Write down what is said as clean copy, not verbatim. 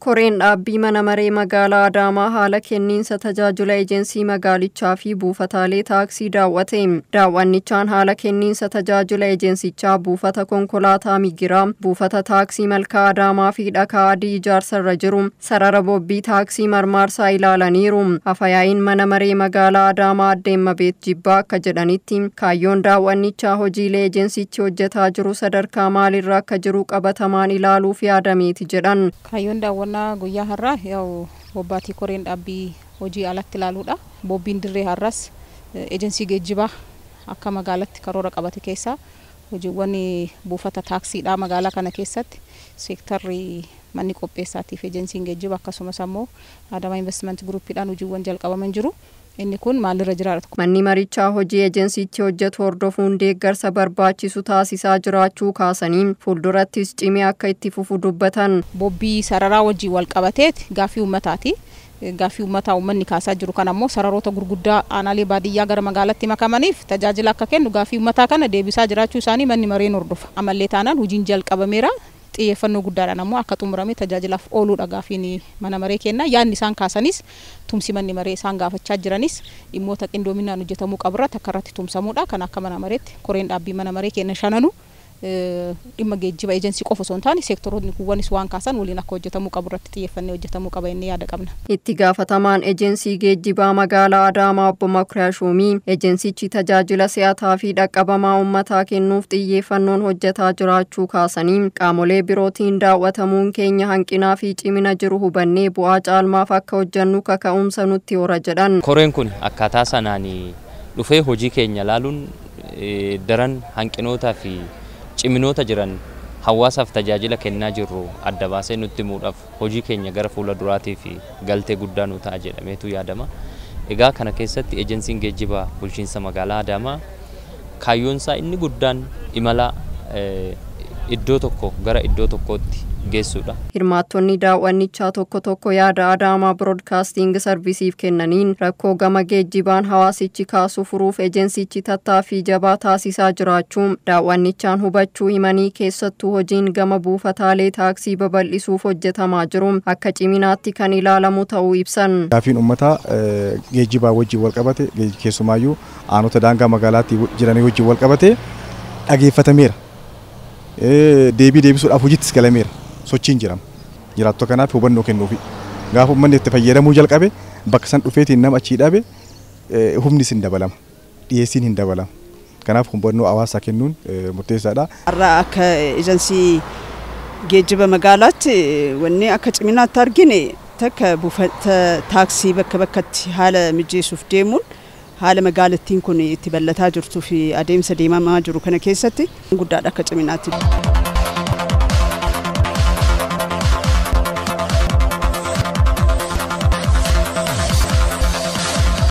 Koreen dhaabbii mana maree magaalaa Adaamaa haala kenniinsa tajaajila ejensii magaalichaa fi buufataalee taaksii daawwate. Daawwannichaan haala kenniinsa tajaajila ejensichaa buufata konkolaataa Migiraa, buufata taaksii Malkaa Adaamaa fi Dhakaa Adii ijaarsarra jiru, sarara bobbii taaksii Marmaarsaa ilaalaniiru. Afayaa'iin mana maree magaalaa Adaamaa Aadde Immabeet Jibbaa akka jedhanitti, kaayyoon daawwannichaa hojiilee ejensichi hojjetaa jiru sadarkaa maalirra akka jiru qabatamaan ilaaluuf yaadameeti jedhan. Kaayyoon daawwannaa guyyaa har'aa yaa'u bobbaatii koreen dhaabbii hojii alatti ilaaluudha. Bobbiin dirree har'as ejensii geejjibaa akka magaalatti karoora qabate keessaa hojiiwwan buufata taaksiidhaa magaalaa kana keessatti seektarri manni qopheessaatiif ejensiin geejjibaa akkasumas ammoo Adaamaa Investiment Groupiidhaan hojiiwwan jalqabaman jiru. Inni kun maalirra jiraata? Manni marichaa hojii ejensichi hojjetu hordofuun deeggarsa barbaachisu taasisaa jiraachuu kaasanii, fuuldurattis cimee akka itti fufu dubbatan. Bobbii sararaa wajjin wal qabateeti gaaffii uummataati. Gaaffii uummataa uummanni kaasaa jiru kan ammoo sararoota gurguddaa aanaalee baadiyyaa gara magaalatti makamaniif tajaajila akka kennu gaaffii uummataa kana deebisaa jiraachuu isaanii manni mareen hordofa. Amallee taanaan hojiin jalqabameera. Xiyyeeffannoo guddaadhaan ammoo akka xumurame tajaajilaaf ooluudha gaaffiin mana maree kenna. Yaadni isaan kaasanis, tumsi manni maree isaan gaafachaa jiranis dhimmoota qindoominaan hojjetamuu qaburratti akka irratti tumsamuudha. Kan akka mana mareetti koreen dhaabbii mana maree kenna shananu dhimma geejjiba ejensii qofa osoo hin taane seektoroonni kuuwwanis waan kaasan waliin akka hojjetamuu qabu irratti xiyyeeffannee hojjetamuu qaba inni yaada qabna. Itti gaafatamaan ejensii geejjibaa magaalaa Adaamaa Obbo Makuriyaa Shuumii ejensichi tajaajila si'ataa fi dhaqqabamaa uummataa kennuuf xiyyeeffannoon hojjetaa jiraachuu kaasanii, qaamolee birootiin daawwatamuun keenya hanqinaa fi cimina jiru hubannee bu'aa caalmaaf akka hojjennu kaka'umsa nutti hora jedhan. Koreen kun akkaataa sanaan dhufee hojii keenya laaluun daran hanqinootaa fi ciminoota jiran hawaasaaf tajaajila kennaa jirru adda baasee nutti himuudhaaf hojii keenya gara fuula duraatii fi galtee guddaa nu ta'a jedhameetu yaadama. Egaa kana keessatti ejensiin geejjibaa bulchiinsa magaalaa Adaamaa kaayyoon isaa inni guddaan imala iddoo tokko gara iddoo tokkootti geessuudha. Hirmaattonni daawwannichaa tokko tokko yaada Adaamaa Broadcasting Serviceif kennaniin, rakkoo gama geejjibaan hawaasichi kaasu furuuf ejensichi tattaaffii jabaa taasisaa jiraachuu daawwannichaan hubachuu himanii, keessattuu hojiin gama buufataalee taaksii babal'isuuf hojjetamaa jiru akka ciminaatti kan ilaalamu ta'uu ibsan. Gaaffiin uummataa geejjibaa wajjin wal qabate, keessumaayyuu aanota daangaa magaalaatti jiranii wajjin wal qabate dhageeffatameera. Deebii deebisuudhaaf hojiittis galameera. Sochiin jirama. Jiraattota kanaaf hubannoo kennuufi. Gaafa uummanni itti fayyadamuu jalqabe, bakka san dhufeetiin nama achii dhabe, humnis hin dabalama. Dhiyeessiin hin dabalama. Kanaaf hubannoo hawaasaa kennuun murteessaadha. Har'a akka ejensii geejjiba magaalaatti wanni akka ciminaatti argine takka buufata taaksii bakka bakkatti haala mijeessuuf deemuun haala magaalattiin kun itti bal'ataa jirtuu fi adeemsa deemamaa jiru kana keessatti guddaadha akka ciminaatti.